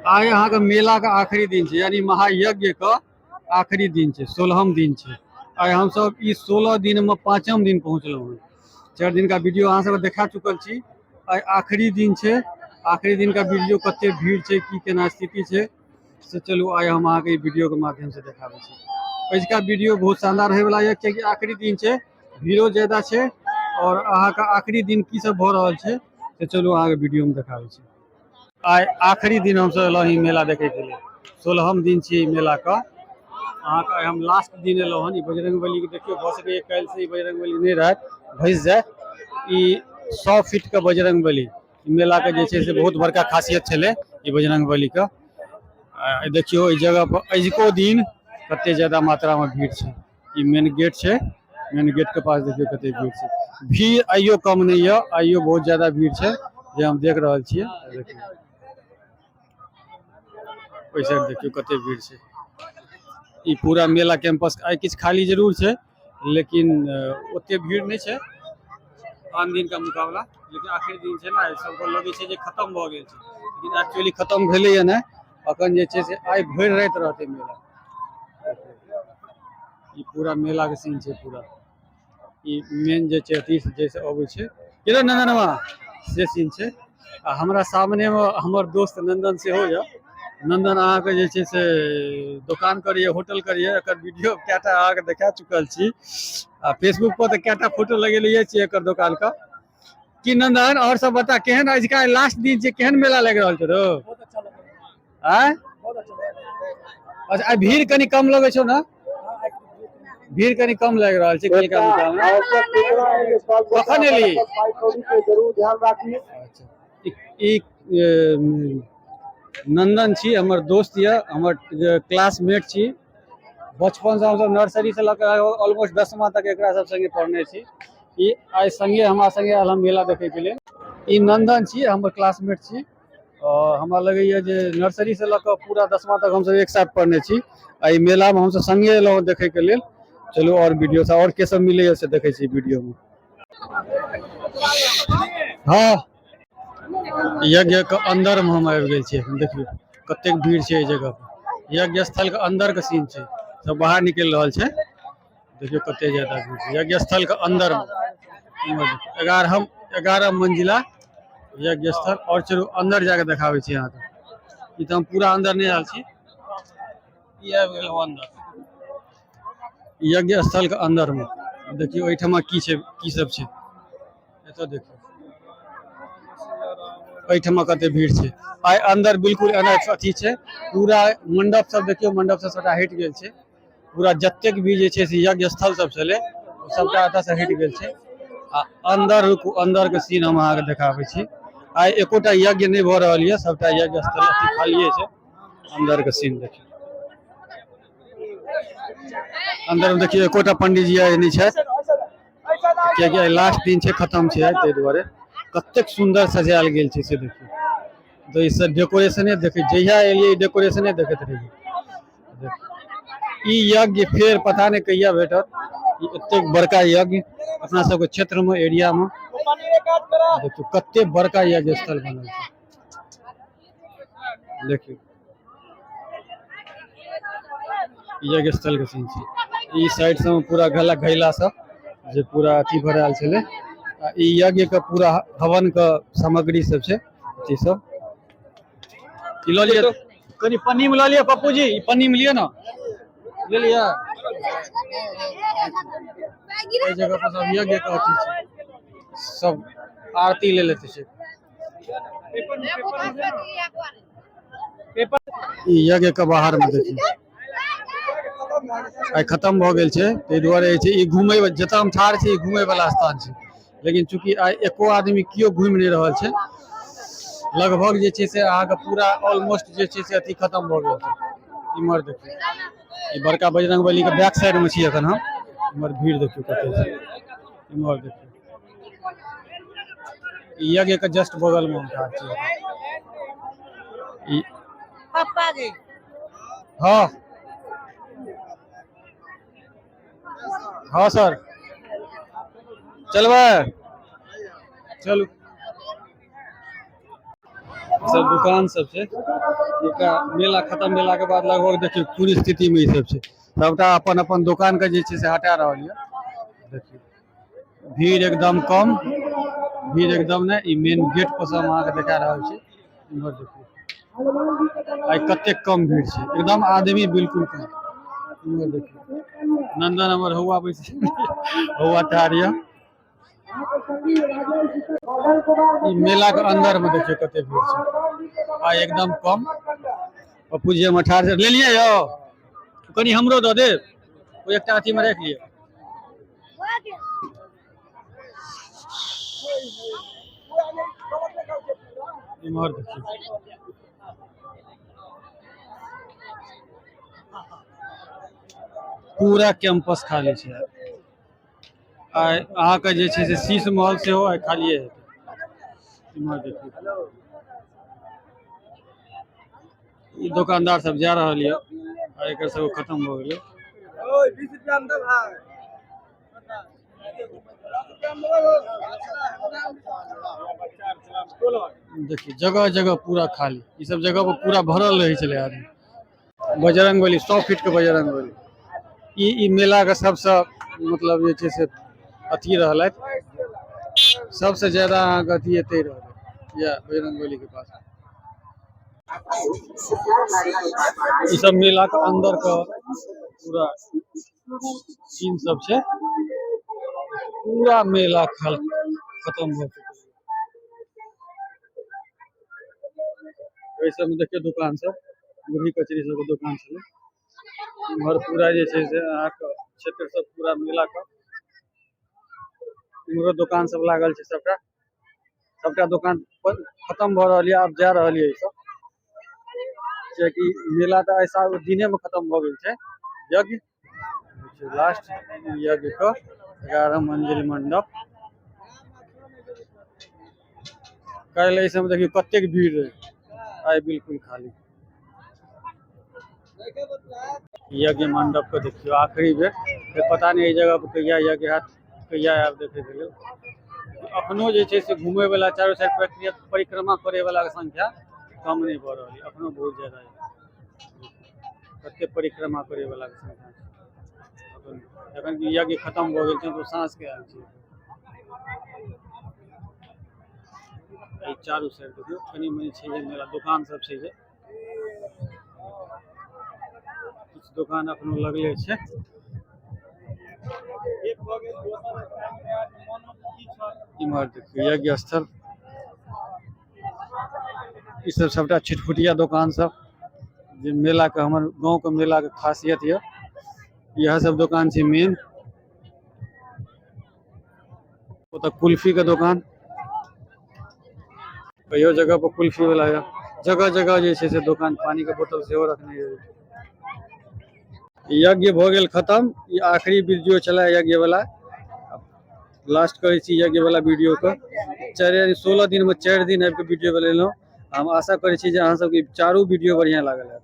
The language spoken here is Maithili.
आइ अहाँके मेलाके आखिरी दिन छै, यानी महायज्ञके आखिरी दिन छै, 16म दिन छै। आइ हमसब ई 16 दिनमे 5म दिन पहुँचलहुँ हँ। 4 दिनका वीडियो अहाँ सबके देखा चुकल छी। आइ आखिरी दिन छै, आखिरी दिनका वीडियो कते भीड़ छै, की केना स्थिति छै, से चलू आइ हम अहाँके ई वीडियोके माध्यमसँ देखाबै छी। अजुका वीडियो बहुत शानदार होयवला यऽ, कियाकि आखिरी दिन छै, भीड़ो ज्यादा छै और अहाँके आखिरी दिन की सब भऽ रहल छै से चलू अहाँके वीडियोमे देखाबै छी। आइ आखिरी दिन हमसब एलहुँ ई मेला देखैके लेल। 16म दिन छी ई मेलाके। अहाँके आइ हम लास्ट दिन एलहुँ हन। ई बजरंगबलीके देखियौ, भऽ सकैए काल्हिसँ ई बजरंगबली नहि रहत, भसि जाय। ई 100 फीटके बजरंगबली ई मेलाके जे छै से बहुत बड़का खासियत छलै ई बजरंगबलीके। देखियौ एहि जगह पर अजुको दिन कते ज्यादा मात्रामे भीड़ छै। ई मेन गेट छै, मेन गेट के पास देखियौ कते भीड़ छै। भीड़ आइयो कम नहि यऽ, आइयो बहुत ज्यादा भीड़ छै जे हम देख रहल छियै। देखियौ ओहि साइड देखियौ कते भीड़ छै। ई पूरा मेला कैंपस आइ किछु खाली जरूर छै, लेकिन ओते भीड़ नहि छै आन दिन के मुकाबला। लेकिन आखिरी दिन छै ने, सबके लगै छै जे खतम भऽ गेल छै, लेकिन एक्चुअली खतम भेलैए नहि। अखन जे छै से आइ भरि राति रहतै मेला। ई पूरा मेला के सीन छै पूरा। ई मेन जे छै अथी जैसे अबै छै किधर नंदनवा से सीन छै। आ हमरा सामने मे हमर दोस्त नंदन सेहो यऽ। नंदन अहाँके जे छै से दोकान करैए, होटल करैए। एकर वीडियो कएटा अहाँके देखा चुकल छी आ फेसबुक पर तऽ कएटा फोटो लगेलियै छियै एकर दोकान के। की नंदन, और सब बता, केहन अजुका लास्ट दिन छै, केहन मेला लागि रहल छौ रौ? आँय? अच्छा, आइ भीड़ कनि कम लगै छौ ने? भीड़ कनि कम लागि रहल छै काल्हिका मुकाबला। कखन एली? अच्छा, ई नंदन छी, हमर दोस्त यऽ, हमर क्लासमेट छी। बचपनसँ हमसब नर्सरीसँ लऽ कऽ ऑलमोस्ट 10मा तक एकरा सब संगे पढ़ने छी। ई आइ संगे हमरा संगे आयल हम मेला देखैके लेल। ई नंदन छी, हमर क्लासमेट छी। आओर हमरा लगैए जे नर्सरीसँ लऽ कऽ पूरा 10मा तक हमसब एक साथ पढ़ने छी। आ ई मेलामे हमसब संगे एलहुँ देखैके लेल। चलू आओर वीडियो सब आओर के सब मिलैए से देखै छी वीडियोमे। हँ, यज्ञके अन्दरमे हम आबि गेल छी। एखन देखियौ कतेक भीड़ छै एहि जगह पर। यज्ञ स्थलके अन्दरके सीन छै, सब बाहर निकलि रहल छै। देखियौ कते ज्यादा भीड़ छै यज्ञ स्थलके अन्दरमे। 11 मंजिला यज्ञ स्थल। आओर चलू अन्दर जाके देखाबै छी अहाँके। ई तऽ हम पूरा अन्दर नहि आयल छी, ई आबि गेलहुँ अन्दर यज्ञ स्थलके अन्दरमे। देखियौ एहिठमा की छै, की सब छै एतऽ। देखियौ एहिठमा कते भीड़ छै। आइ अन्दर बिल्कुल एना अथी छै। पूरा मंडप सब देखियौ, मंडप सब सबटा हटि गेल छै। पूरा जतेक भी जे छै से यज्ञ स्थल सब छलै ओ सबटा एतऽ से हटि गेल छै। आ अन्दर रुकू, अंदर के सीन हम अहाँके देखाबै छी। आइ एकोटा यज्ञ नहि भऽ रहल यऽ, सबटा यज्ञ स्थल अथी खालिए छै। अंदर के सीन देखियौ, अंदर मे देखियौ एकोटा पंडीजी आइ नहि छथि, कियाकि आइ लास्ट दिन छै, खतम छै, ताहि दुआरे। कतेक सुन्दर सजायल गेल छै से देखियौ। तऽ ई सब डेकोरेशने देखै, जहिया एलियै डेकोरेशने देखैत रहियै। ई यज्ञ फेर पता नहि कहिया भेटत। ई एतेक बड़का यज्ञ अपना सबके क्षेत्र मे, एरिया मे देखियौ कते बड़का यज्ञ स्थल बनल छै। देखियौ यज्ञ स्थल के सीन छै। ई साइड सब मे पूरा गला घैला सब जे पूरा अथी भरायल छलै। आ ई यज्ञ के पूरा हवन के सामग्री सब छै, अथी सब। ई लऽ लिअ कनि पन्नी मे लऽ लिअ पप्पू जी, ई पन्नी मे लिअ ने, ले लिअ। एहि जगह पर सब यज्ञ के अथी छै, सब आरती ले लेते छै। ई यज्ञ के बाहर मे देखियौ आइ खतम भऽ गेल छै, ताहि दुआरे जे छै ई घूमै जतऽ हम ठाढ़ छी, ई घूमै वाला स्थान छै। लेकिन चूँकि आइ एको आदमी केओ घूमि नहि रहल छै, लगभग जे छै से अहाँके पूरा ऑलमोस्ट जे छै से अथी खतम भऽ गेल छै। इम्हर देखियौ ई बड़का बजरंग बली के बैक साइड मे छी एखन हम। इम्हर भीड़ देखियौ कते छै। इम्हर देखियौ ई यज्ञ के जस्ट बगल मे हम ठाढ़ छी ई। पप्पा जी। हाँ हाँ सर, चलबै? चलू। सब दुकान सब छै। एकटा मेला खतम भेला के बाद लगभग देखियौ कोन स्थिति में ई सब छै। सबटा अपन अपन दुकान के जे छै से हटा रहल ये। देखियौ भीड़ एकदम कम, भीड़ एकदम नहि। ई मेन गेट पर से हम अहाँके देखा रहल छी। इम्हर देखियौ आइ कतेक कम भीड़ छै, एकदम आदमी बिल्कुल कम। इम्हर देखियौ नंदन हमर हौआ बैस हौआ ठाढ़ यऽ। ई मेला के अंदर में देखियौ कते भीड़ छै, आइ एकदम कम। पप्पू जी हमर ठाढ़ छै। लेलियै यौ, कनि हमरो दऽ देब, ओ एकटा अथी में राखि लिअ। इम्हर देखियौ पूरा कैंपस खाली छै। आइ अहाँके जे छै से शीश महल सेहो आइ खालिए हेतै। इम्हर देखियौ ई दोकानदार सब जा रहल यऽ, आ एकर सब खत्म भऽ गेलै। देखियौ जगह जगह पूरा खाली, ई सब जगह पर पूरा भरल रहै छलै आदमी। बजरंगबली 100 फीट के बजरंगबली, ई मेला के सबसँ मतलब जे छै से अथी रहलथि, सबसँ ज्यादा अहाँके अथी एतै रहलै या बजरंगबली के पास। ई सब मेला के अंदर के पूरा सीन सब छै। पूरा मेला खत्म भऽ चुकल छै। एहि सब में देखियौ दुकान सब, मुरही कचरी सब के दुकान छलै। इम्हर पूरा जे छै से अहाँके क्षेत्र सब पूरा मेला के इम्हरो दुकान सब लागल छै। सबटा सबटा दुकान खत्म भऽ रहल यऽ, आब जा रहल यऽ ई सब, कियाकि मेला तऽ ऐसा दिने में खत्म भऽ गेल छै। यज्ञ लास्ट यज्ञ के 11 मंजिल मंडप। काल्हि एहि सबमे देखियौ कतेक भीड़ रहै, आइ बिल्कुल खाली। यज्ञ मंडप के देखियौ आखिरी बेर, फेर पता नहि एहि जगह पर कहिया यज्ञ हैत, कहिया आयब देखैके लेल। अखनो जे छै से घुमै वला चारू साइड प्रक्रिया परिक्रमा करै वला के संख्या कम नहि भऽ रहल यऽ, अखनो बहुत ज्यादा यऽ। कते परिक्रमा करै वला के संख्या छै। जखन कि यज्ञ खत्म भऽ गेल छै तऽ साँझ के आयल छै। एहि चारू साइड देखियौ कनि मनि छै जे मेला दुकान सब छै, जे किछु दुकान अखनो लगले छै। इम्हर देखियौ यज्ञ स्थल, ई सब सबटा छिटफुटिया दुकान सब जे मेला के हमर गांव के मेला के खासियत यऽ, इएह सब दुकान छै मेन। ओतऽ कुल्फी के दुकान, कहियो जगह पर कुल्फी वाला यऽ, जगह जगह जे छै से दुकान, पानी के बोतल सेहो रखने यऽ। यज्ञ भऽ गेल खत्म। ई आखिरी वीडियो छलै यज्ञ वाला, लास्ट करै छी यज्ञ वाला वीडियो के। 16 दिन में 4 दिन आबि के वीडियो बनेलहुँ। हम आशा करै छी जे अहाँ सबके चारू वीडियो बढ़िया लागल हैत।